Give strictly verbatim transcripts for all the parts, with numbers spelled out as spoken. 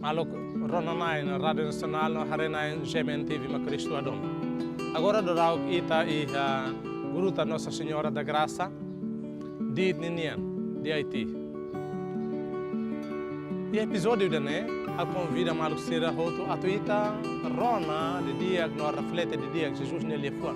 Maluk rona-na'in Rádiu Nasionál no haree-na'in G M N T V Mak Kristu Hadomi. Agora daudaun ita iha Gruta Nossa Senhora da Graça, Dili ninian, di Haiti. Iha epizódiu ida-ne'e, ha'u konvida maluk sira hotu atu ita rona didi'ak no reflete didi'ak Jesus nia liafuan: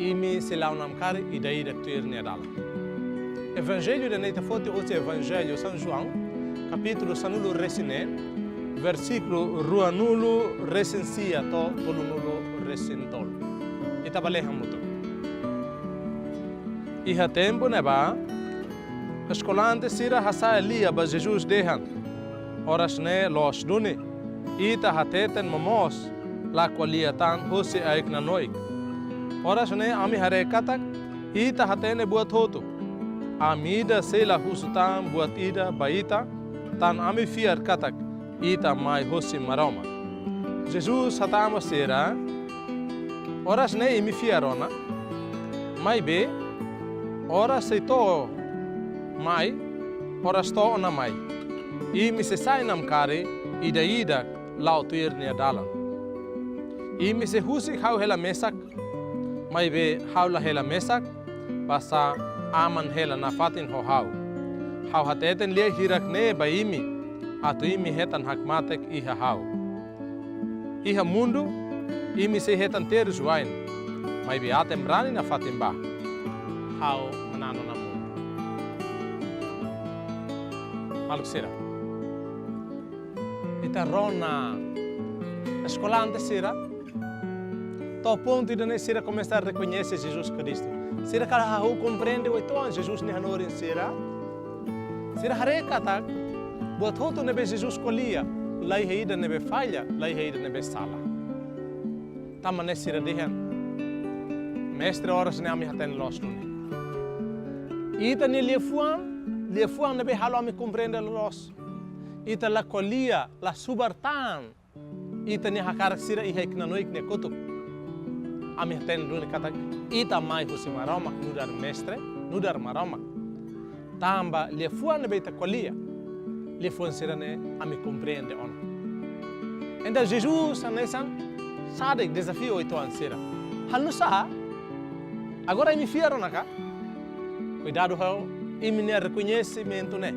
Imi sei la'o namkari ida-idak tuir nia dalan. Evanjellu ida-ne'e ita foti husi Evanjellu São João, kapítulu sanulu-resin-neen, versíkulu ruanulu-resin-sia to'o tolunulu-resin-tolu. Ita bá lee hamutuk. Iha tempu ne'ebá, eskolante sira hasa'e lia ba Jesus dehan: Oras ne'e loos duni, ita hateten momoos, la ko'alia tan hosi ai-knanoik. Oras ne'e ami haree katak ita hatene buat hotu. Ami ida sei la husu tan buat ida ba ita, tan ami fiar katak ita mai hosi Maromak. Jesus hatán ba sira: Oras ne'e imi fiar ona, maibé oras sei to'o mai, oras to'o ona mai, imi sei sai namkari ida-idak la'o tuir nia dalan. Imi sei husik ha'u hela mesak, maibé ha'u la hela mesak, basá Aman hela nafatin ho ha'u. Ha'u hateten lia hirak-ne'e ba imi, atu imi hetan hakmatek iha ha'u. Iha mundu, imi sei hetan terus wa'in, maibé aten-brani nafatin bá. Ha'u manán ona mundu. Maluk sira, ita rona eskolante sira, to'o pontu ida-ne'e sira komesa rekoñese Jesus Kristu. Sira kala hahú komprende uitoan Jesus nia hanorin sira. Sira haree katak buat hotu ne'ebé Jesus ko'alia, la iha ida ne'ebé falla, la iha ida ne'ebé sala. Tanba ne'e sira dehan: Mestre, oras ne'e ami hatene loos duni. Ita-nia liafuan, liafuan ne'ebé halo ami komprende loloos. Ita la ko'alia, la subar tan ita-nia hakarak sira iha ai-knanoik nia kotuk. Ami hatene duni katak ita mai husi Maromak, nu'udar Mestre, nu'udar Maromak. Tanba liafuan ne'ebé ita ko'alia, liafuan sira-ne'e ami komprende ona. Entaun Jesus hanesan sadik dezafiu uitoan sira. Halo nu'usá? Agora imi fiar ona ka? Kuidadu ho imi-nia rekoñesimentu ne'e.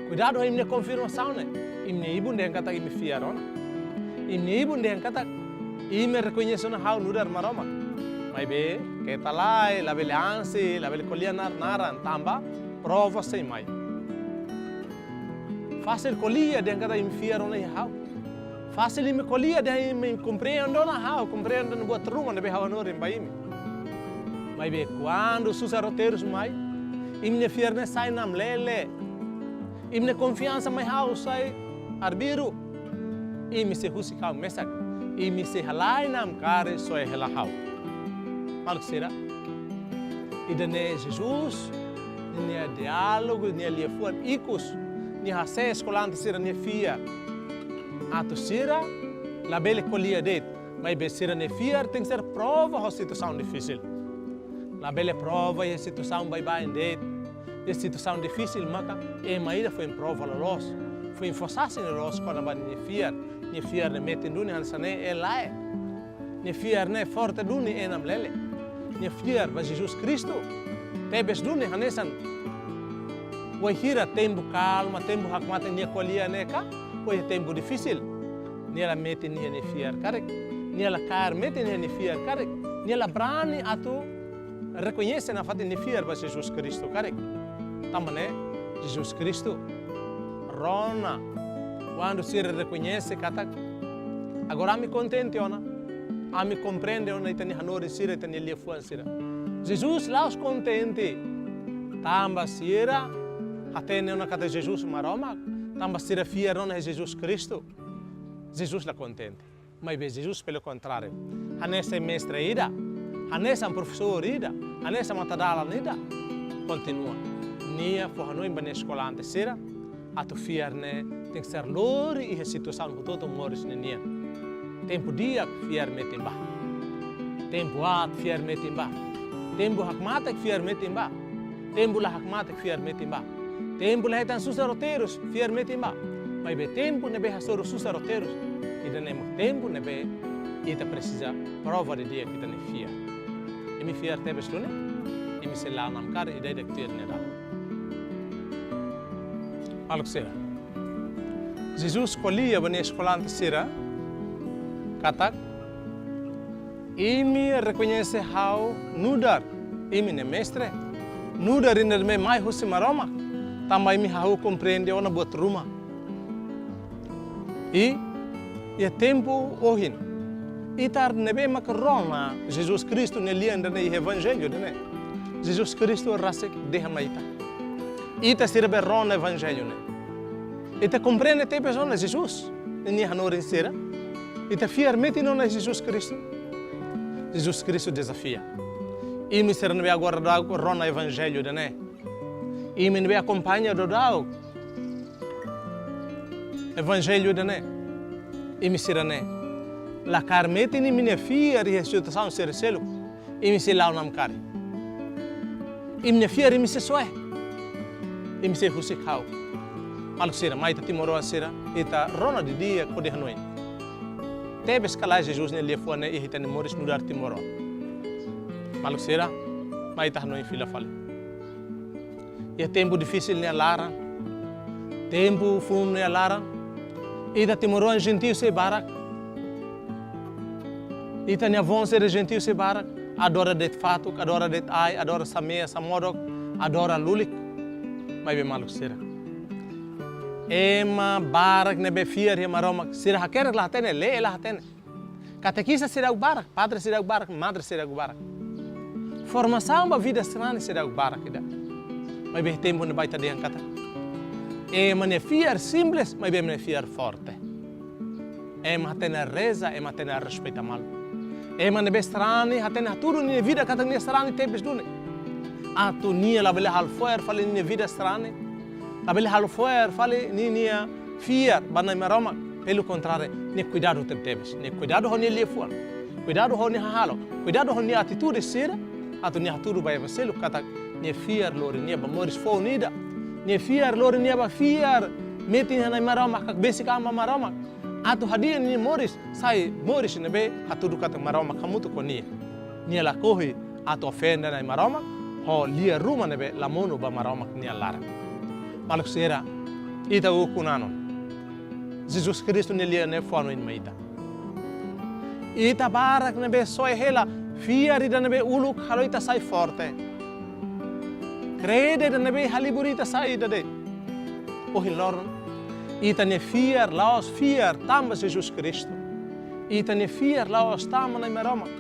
Kuidadu ho imi-nia konfirmasaun ne'e. Imi-nia ibun dehan katak imi fiar ona. Imi-nia ibun dehan katak imi rekoñese ona ha'u nu'udar Maromak. Maibé keta lae, labele ansi, labele ko'alia nar-naran, tanba prova sei mai. Fasil ko'alia dehan katak imi fiar ona iha ha'u. Fasil imi ko'alia dehan imi komprende ona ha'u, komprende ona buat ruma ne'ebé ha'u hanorin ba imi. Maibé kuandu susar ho terus mai, imi-nia fiar ne'e sai namlele. Imi-nia konfiansa mai ha'u sai arbiru. Imi sei husik ha'u mesak. Imi sei halai namkari soe hela ha'u. Maluk sira, ida-ne'e Jesus nia diálogu, nia liafuan ikus, nia hase'e eskolante sira-nia fiar. Atu sira labele ko'alia de'it, maibé sira-nia fiar tenke ser prova ho situasaun difisil. Labele prova iha situasaun baibain de'it. Iha situasaun difisil maka ema ida foin prova loloos, foin fó sasin loloos kona-ba nia fiar. Nia fiar ne'e metin duni hanesan ne'e, lae. Nia fiar ne'e forte duni, namlele. Nia fiar ba Jesus Kristu tebes duni hanesan wainhira tempu kalma, tempu hakmatek nia ko'alia ne'e ka, ou iha tempu difisil. Nia la metin nia, nia fiar karik. Nia la kaer metin nia, nia fiar karik. Nia la brani atu rekoñese nafatin nia fiar ba Jesus Kristu karik. Tanba ne'e Jesus Kristu rona kuandu sira rekoñese katak agora ami kontente ona, ami komprende ona ita-nia hanorin sira, ita-nia liafuan sira. Jesus la'ós kontente tanba sira hatene ona katak Jesus Maromak, tanba sira fiar ona iha Jesus Kristu. Jesus la kontente. Maibé Jesus, pelo contrário, hanesan mestre ida, hanesan profesór ida, hanesan matadalan ida, kontinua. Nia fó hanoin ba nia eskolante sira atu fiar ne'e tenke ser lori iha situasaun hotu-hotu moris ninian. Tempu di'ak fiar metin bá. Tempu aat fiar metin bá. Tempu hakmatek fiar metin bá. Tempu la hakmatek fiar metin bá. Tempu la hetan susar ho terus fiar metin bá. Maibé tempu ne'ebé hasoru susar roteiru, ida-ne'e mak tempu ne'ebé ita presiza prova didi'ak ita-nia fiar. Imi fiar tebes duni, imi sei la'o namkari ida-idak tuir nia dalan. Maluk sira, Jesus ko'alia ba nia eskolante sira katak, imi rekoñese ha'u nu'udar imi-nia Mestre, nu'udar ida ne'ebé mai husi Maromak, tanba imi hahú komprende ona buat ruma. I iha tempu ohin, ita ne'ebé mak rona Jesus Kristu nia lian ida-ne'e iha Evanjellu ida-ne'e, Jesus Kristu rasik dehan mai ita. Ita sira be rona Evanjellu ne'e, ita komprende tebes ona Jesus ninia hanorin sira? Ita fiar metin ona Jesus Kristu? Jesus Kristu dezafia: imi sira ne'ebé agora daudaun rona Evanjellu ida-ne'e, imi ne'ebé akompaña daudaun Evanjellu ida-ne'e, imi sira ne'e la kaer metin imi-nia fiar iha situasaun sira seluk, imi sei la'o namkari. Imi-nia fiar imi sei soe, imi sei husik ha'u. Maluk sira, mai ita timoroan sira, ita rona didi'ak hodi hanoin. Tebes ka lae Jesus nia liafuan ne'e iha ita-nia moris nu'udar timoroan? Maluk sira, mai ita hanoin fila fali. Iha tempu difisil nia laran, tempu funu nia laran, ita timoroan jentiu sei barak. Ita-nia avó sira jentiu sei barak, adora de'it fatuk, adora de'it ai, adora samea, samodok, adora lulik. Maibé maluk sira, ema barak ne'ebé fiar iha Maromak, sira hakerek la hatene, lee la hatene. Katekista seidauk barak, padre seidauk barak, madre seidauk barak. Formasaun ba vida sarani seidauk barak ida. Maibé tempu ne'ebá ita dehan katak ema nia fiar simples, maibé ema nia fiar forte. Ema hatene reza, ema hatene respeita malu. Ema ne'ebé sarani hatene hatudu ninia vida katak nia sarani tebes duni. Atu nia labele halo fo'er fali ninia vida sarani, labele halo fo'er fali ninia fiar ba Na'i Maromak. Pelo contrário, nia kuidadu tebetebes. Nia kuidadu ho nia liafuan, kuidadu ho nia hahalok, kuidadu ho nia atitude sira, atu nia hatudu ba ema seluk katak nia fiar lori nia ba moris foun ida. Nia fiar lori nia ba fiar metin iha Na'i Maromak, hakbesik an ba Maromak, atu hadi'a nia moris sai moris ne'ebé hatudu katak Maromak hamutuk ho nia. Nia lakohi atu ofende Na'i Maromak ho lia ruma ne'ebé la monu ba Maromak nia laran. Maluk sira, ita ukun-an ona. Jesus Kristu nia lian ne'e fó-hanoin mai ita. Ita barak ne'ebé soe hela fiar ida ne'ebé uluk halo ita sai forte, kreda ida ne'ebé halibur ita sai ida de'it. Ohin loron, ita-nia fiar la'ós fiar tanba Jesus Kristu. Ita-nia fiar la'ós tanba Na'i Maromak.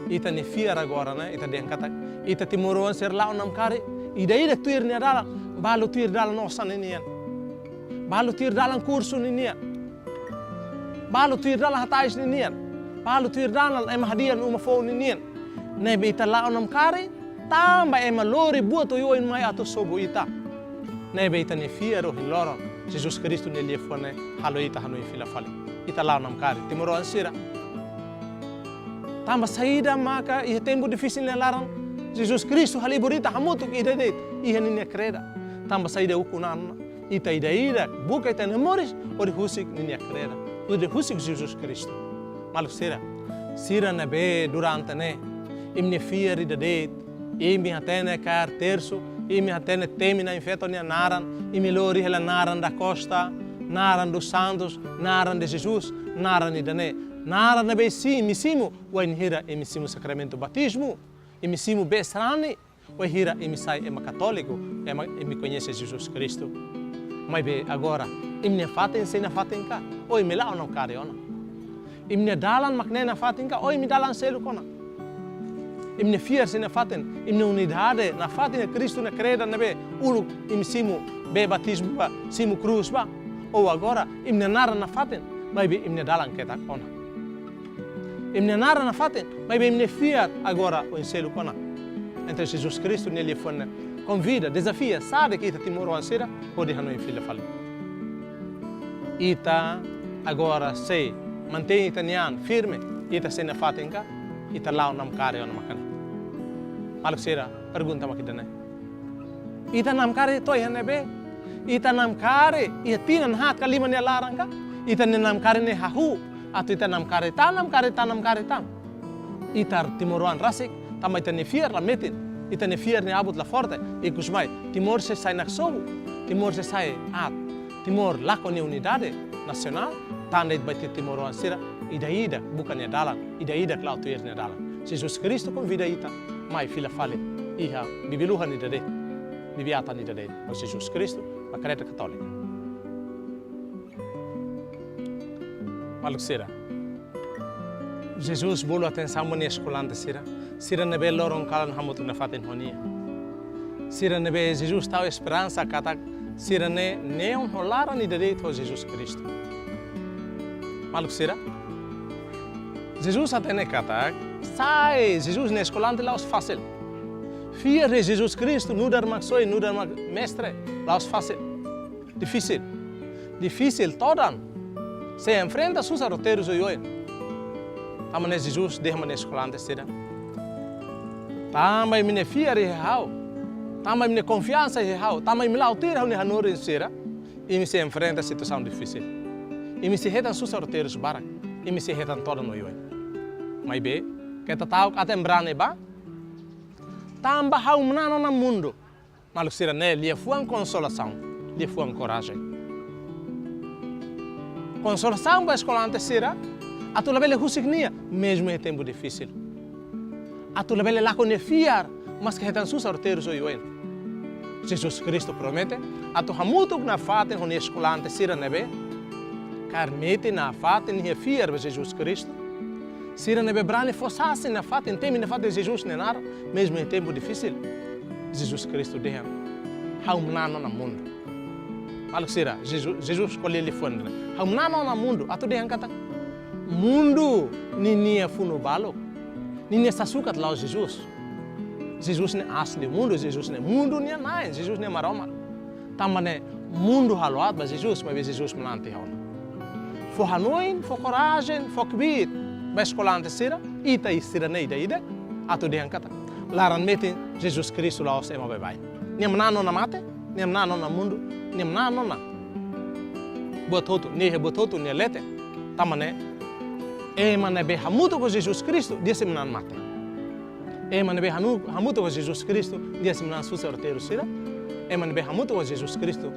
Ita-nia fiar agora ne'e, ita dehan katak ita timoroan sira la'o namkari ida-idak tuir nia dalan, balu tuir dalan osan ninian, balu tuir dalan kursu ninian, balu tuir dalan hatais ninian, balu tuir dalan ema hadi'a uma foun ninian. Ne'ebé ita la'o namkari tanba ema lori buat oioin mai atu sobu ita. Ne'ebé ita-nia fiar ohin loron, Jesus Kristu nia liafuan ne'e halo ita hanoin fila fali. Ita la'o namkari, timoroan sira. Tanba saida maka iha tempu difisil nia laran, Jesus Kristu halibur ita hamutuk ida de'it iha ninia kreda? Tanba saida ukun-an ona ita ida-idak buka ita-nia moris hodi husik ninia kreda, hodi husik Jesus Kristu? Maluk sira, sira ne'ebé durante ne'e imi-nia fiar ida de'it, imi hatene kaer tersu, imi hatene temi Na'in-Feto nia naran, imi lori hela naran da Costa, naran dos Santos, naran de Jesus, naran ida-ne'e, naran ne'ebé simu, imi simu wainhira imi simu sakramentu batizmu, imi simu bee sarani, wainhira imi sai ema katóliku, ema imi koñese Jesus Kristu. Maibé agora, imi-nia fatin sei nafatin ka, ou imi la'o namkari ona? Imi-nia dalan mak ne'e nafatin ka, ou imi dalan seluk ona? Imi-nia fiar sei nafatin, imi-nia unidade nafatin iha Kristu nia kreda ne'ebé uluk imi simu bee batizmu ba, simu krús ba? Ou agora, imi-nia naran nafatin, maibé imi-nia dalan ketak ona? Imi-nia naran nafatin, maibé imi-nia fiar agora oin seluk ona? Entaun Jesus Kristu nia liafuan ne'e konvida, dezafia sadik ita timoroan sira hodi hanoin fila fali. Ita agora sei mantein ita-nia an firme, ita sei nafatin ka, ita la'o namkari ona maka ne'e? Maluk sira, pergunta mak ida-ne'e. Ita namkari to'o iha ne'ebé? Ita namkari iha tinan haat ka lima nia laran ka? Ita-nia namkari ne'e hahú, atu ita namkari tan, namkari tan, namkari tan. Ita timoroan rasik, tanba ita-nia fiar la metin, ita-nia fiar nia abut la forte, ikusmai Timor sei sai naksobu, Timor sei sai aat, Timor lakon nia unidade nasionál, tan de'it ba ita timoroan sira, ida-idak buka nia dalan, ida-idak la'o tuir nia dalan. Jesus Kristu konvida ita mai fila fali iha bibi-luhan ida de'it, bibi-atan ida de'it, ho Jesus Kristu, ba Kreda Katólika. Maluk sira, Jesus bolu atensaun ba nia eskolante sira, sira ne'ebé loron kalan hamutuk nafatin ho nia. Sira ne'ebé Jesus tau esperansa katak sira-ne'e neon ho laran ida de'it ho Jesus Kristu. Maluk sira, Jesus hatene katak sai Jesus nia eskolante la'ós fasil. Fiar iha Jesus Kristu, nu'udar Maksoin, nu'udar Mak-, Mestre, la'ós fasil. Difisil. Difisil todan. Sei enfrenta susar roteiru oioin. Tanba ne'e Jesus dehan ba nia eskolante sira: Tanba imi-nia fiar iha ha'u, tanba imi-nia konfiansa iha ha'u, tanba imi la'o tuir ha'u-nia hanorin sira, imi sei enfrenta situasaun difisil. Imi sei hetan susar roteiru barak, imi sei hetan todan oioin. Maibé, keta ta'uk, aten brani bá, tanba ha'u manán ona mundu. Maluk sira, ne'e liafuan konsolasaun, liafuan korajen. Konsolasaun ba eskolante sira, atu labele husik nia, mezmu iha tempu difisil. Atu labele lakon nia fiar, maske hetan susar roteiru oioin. Jesus Kristu promete atu hamutuk nafatin ho nia eskolante sira ne'ebé kaer metin nafatin iha fiar ba Jesus Kristu. Sira ne'ebé brani fó sasin nafatin, temi nafatin Jesus nia naran, mezmu iha tempu difisil. Jesus Kristu dehan: Ha'u manán ona mundu. Maluk sira, Jesus, Jesus ko'alia liafuan ida-ne'e: Ha'u manán ona mundu. Atu dehan katak mundu ninia funu baluk, ninia sasukat la'ós Jesus. Jesus ne'e asli mundu, Jesus ne'e mundu nia Na'i, Jesus ne'e Maromak. Tanba ne'e mundu halo aat ba Jesus, maibé Jesus manán tiha ona. Fó hanoin, fó korajen, fó kbiit ba eskolante sira, ita sira-ne'e ida-idak, atu dehan katak laran metin Jesus Kristu la'ós ema baibain. Nia manán ona mate, nia manán ona mundu, nia manán ona buat hotu, nia iha buat hotu nia leten. Tanba ne'e ema ne'ebé hamutuk ho Jesus Kristu, nia sei manán mate. Ema ne'ebé hanu-, hamutuk ho Jesus Kristu, nia sei manán susar roteiru sira. Ema ne'ebé hamutuk ho Jesus Kristu,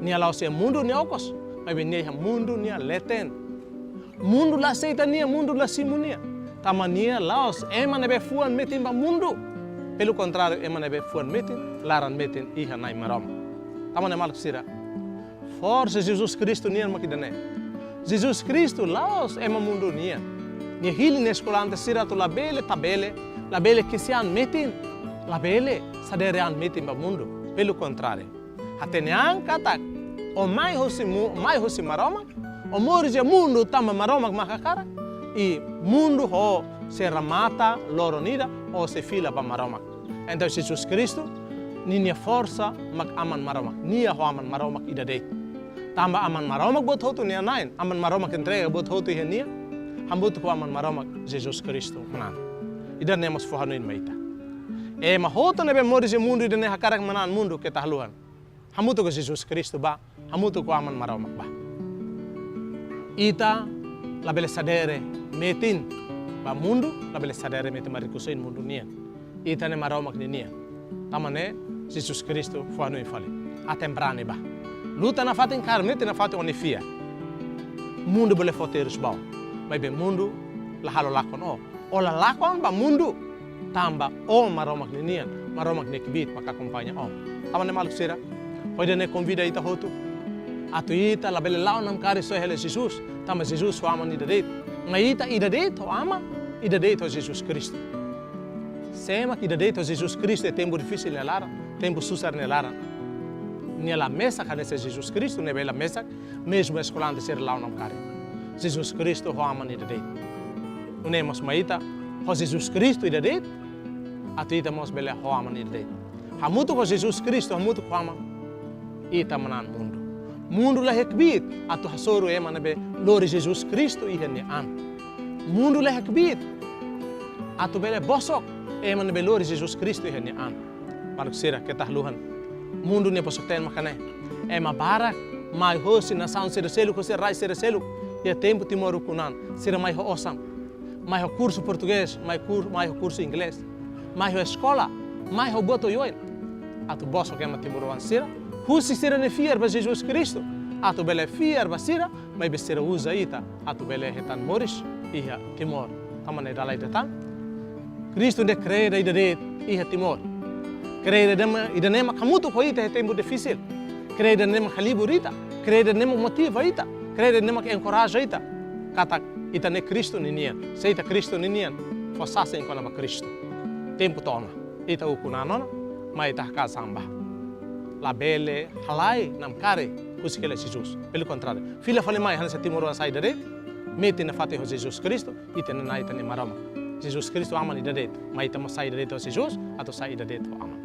nia la'ós iha mundu nia okos, maibé nia iha mundu nia leten. Mundu la aseita nia, mundu la simu nia. Tanba nia la'ós ema ne'ebé fuan metin ba mundu. Pelu kontráriu, ema ne'ebé fuan metin, laran metin iha Na'i Maromak. Tanba ne'e maluk sira, forsa Jesus Kristu nian mak ida-ne'e. Jesus Kristu la'ós ema mundu nian. Nia hili nia eskolante sira atu labele tabele, labele ki'ik-an metin, labele sadere an metin ba mundu. Pelu kontráriu, hatene an katak ó mai hosi mu-, mai hosi Maromak, ó moris iha mundu tanba Maromak mak hakarak, i mundu ho sé remata loron ida, ó sei fila ba Maromak. Entaun Jesus Kristu, ninia forsa mak Aman Maromak, nia ho Aman Maromak ida de'it. Tanba Aman Maromak buat hotu nia na'in, Aman Maromak entrega buat hotu iha nia, hamutuk ho Aman Maromak Jesus Kristu manán. Ida-ne'e mós fó hanoin mai ita. Ema hotu ne'ebé moris iha mundu ida-ne'e hakarak manán mundu, keta haluha. Hamutuk ho Jesus Kristu bá, hamutuk ho Aman Maromak bá. Ita labele sadere metin ba mundu, labele sadere metin ba rikusoin mundu nian. Ita ne'e Maromak ninian. Tanba ne'e Jesus Kristu fó hanoin fali. Aten brani bá. Luta nafatin, kaer metin nafatin ó-nia fiar. Mundu bele fó terus ba ó. Maibé mundu la halo lakon ó. Ó la lakon ba mundu. Tanba ó Maromak ninian, Maromak nia kbiit mak akompaña ó. Tanba ne'e maluk sira, hodi ne'e konvida ita hotu atu ita labele la'o namkari só hela Jesus, tanba Jesus ho Aman ida de'it. Maibé ita ida de'it ho Aman, ida de'it ho Jesus Kristu. Sé mak ida de'it ho Jesus Kristu iha tempu difisil nia laran, tempu susar nia laran. Nia la mesak hanesan Jesus Kristu, ne'ebé la mesak, mezmu eskolante sira la'o namkari. Jesus Kristu ho Aman ida de'it. Nune'e mós mai ita ho Jesus Kristu ida de'it, atu ita mós bele ho Aman ida de'it. Hamutuk ho Jesus Kristu, hamutuk ho Aman, ita manán mundu. Mundu la iha kbiit atu hasoru ema ne'ebé lori Jesus Kristu iha nia an. Mundu la iha kbiit atu bele bosok ema ne'ebé lori Jesus Kristu iha nia an. Maluk sira, keta haluha. Mundu nia bosok-teen maka ne'e. Ema barak mai hosi nasaun sira seluk, hosi rai sira seluk, iha tempu Timor ukun an, sira mai ho osan, mai ho kursu portugés, mai kur-, mai ho kursu inglés, mai ho eskola, mai ho buat oioin. Atu bosok ema timoroan sira, husi sira-nia fiar ba Jesus Kristu, atu bele fiar ba sira, maibé sira uza ita atu bele hetan moris iha Timor. Tanba ne'e dala ida tan, Kristu ne'e kreda ida de'it iha Timor. Kreda ida-ne'e, ida-ne'e mak hamutuk ho ita iha tempu difisil. Kreda ida-ne'e mak halibur ita. Kreda ida-ne'e mak motiva ita. Kreda ida-ne'e mak enkoraja ita. Katak ita ne'e Kristu ninian. Se ita Kristu ninian, fó sasin kona-ba Kristu. Tempu to'o ona. Ita ukun an ona, mai ita hakaas an ba. Labele halai namkari husik hela Jesus. Pelo contrário, fila fali mai hanesan timoroan sai ida de'it, metin nafatin ho Jesus Kristu, ita-nia Na'i, ita-nia Maromak. Jesus Kristu Aman ida de'it, mai ita mós sai ida de'it ho Jesus, atu sai ida de'it ho Aman.